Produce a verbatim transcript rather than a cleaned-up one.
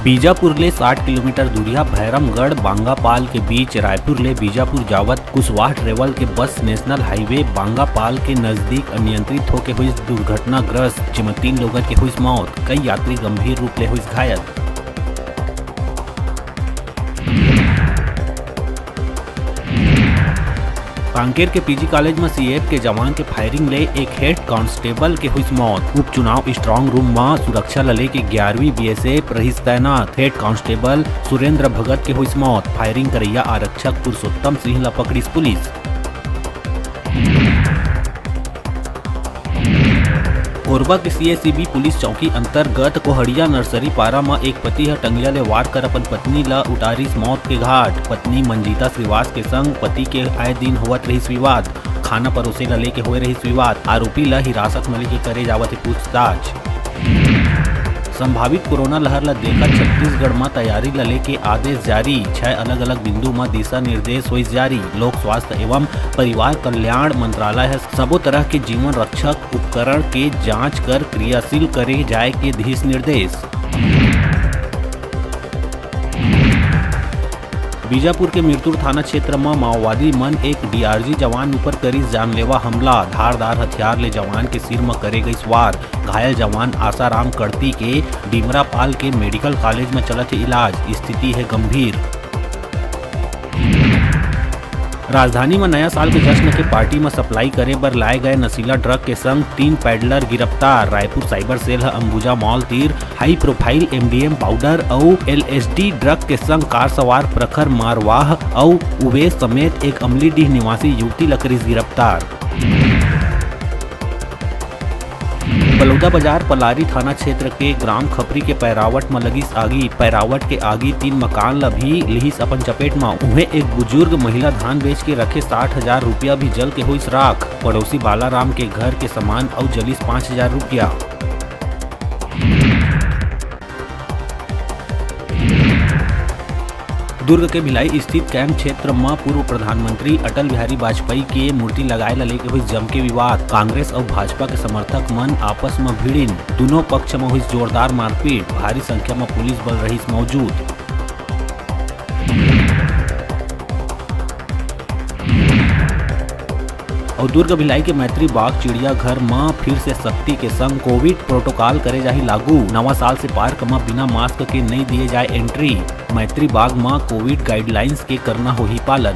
बीजापुर ले साठ किलोमीटर दूरिहा भैरमगढ़ बांगापाल के बीच रायपुर ले बीजापुर जावत कुशवाहा ट्रेवल के बस नेशनल हाईवे बांगापाल के नजदीक अनियंत्रित होके होइस दुर्घटनाग्रस्त, जेमा तीन लोगन के होइस मौत, कई यात्री गंभीर रूप ले होइस घायल। कांकेर के पीजी कॉलेज म सीएएफ के जवान के फायरिंग ले एक हेड कांस्टेबल के होइस मौत। उपचुनाव स्ट्रांग रूम म सुरक्षा ल लेके ग्यारहवीं बीएसएफ रहिस तैनात। हेड कांस्टेबल सुरेंद्र भगत के होइस मौत। फायरिंग करैया आरक्षक पुरुषोत्तम सिंह ल पकड़िस पुलिस। कोरबा के सीएसीबी पुलिस चौकी अंतर्गत कोहड़िया नर्सरी पारा म एक पति ह टंगिया ले वार कर अपन पत्नी ल उतारिस मौत के घाट। पत्नी मंजीता श्रीवास के संग पति के आए दिन होवत रहिस विवाद। खाना परोसे ल लेके होए रहिस विवाद। आरोपी ल हिरासत म लेके करे जावत हे पूछताछ। संभावित कोरोना लहर ल देखत छत्तीसगढ़ म तैयारी ल लेके आदेश जारी। छह अलग-अलग बिंदु म दिशा निर्देश होइस जारी। लोक स्वास्थ्य एवं परिवार कल्याण मंत्रालय ह सबो तरह के जीवन रक्षक उपकरण के जांच कर क्रियाशील करे जाए के दिस निर्देश। बीजापुर के मिरतुर थाना क्षेत्र म माओवादी मन एक डीआरजी जवान ऊपर करिस जानलेवा हमला। धारदार हथियार ले जवान के सिर म करे गइस वार। घायल जवान आसाराम कड़ती के डिमरापाल के मेडिकल कॉलेज म चलत हे इलाज, स्थिति हे गंभीर। राजधानी म नया साल के जश्न के पार्टी म सप्लाई करे बर लाए गए नशीला ड्रग के संग तीन पैडलर गिरफ्तार। रायपुर साइबर सेल ह अंबुजा मॉल तीर हाई प्रोफाइल एमडीएम पाउडर अउ एलएसडी ड्रग के संग कार सवार प्रखर मारवाह अउ उवेश समेत एक अमलीडीह निवासी युवती ल करिस गिरफ्तार। बलौदाबाजार पलारी थाना क्षेत्र के ग्राम खपरी के पैरावट म लगिस आगी। पैरावट के आगी तीन मकान ल भी लिहिस अपन चपेट म। उहें, एक बुजुर्ग महिला धान बेच के रखे साठ हजार रुपया भी जल के होइस राख। पड़ोसी बालाराम के घर के सामान अउ जलिस पाँच हजार रुपया। दुर्ग के भिलाई स्थित कैंप क्षेत्र म पूर्व प्रधानमंत्री अटल बिहारी वाजपेयी के मूर्ति लगाए ल लेके होइस जमके विवाद। कांग्रेस अउ भाजपा के समर्थक मन आपस म भिड़िन। दुनों पक्ष म होइस जोरदार मारपीट। भारी संख्या म पुलिस बल रहिस मौजूद। अउ दुर्ग भिलाई के मैत्री बाग चिड़ियाघर म फिर से सख्ती के संग कोविड प्रोटोकॉल करे जाही लागू। नवा साल से पार्क म बिना मास्क के नइ दिए जाए एंट्री। मैत्री बाग म कोविड गाइडलाइंस के करना होही पालन।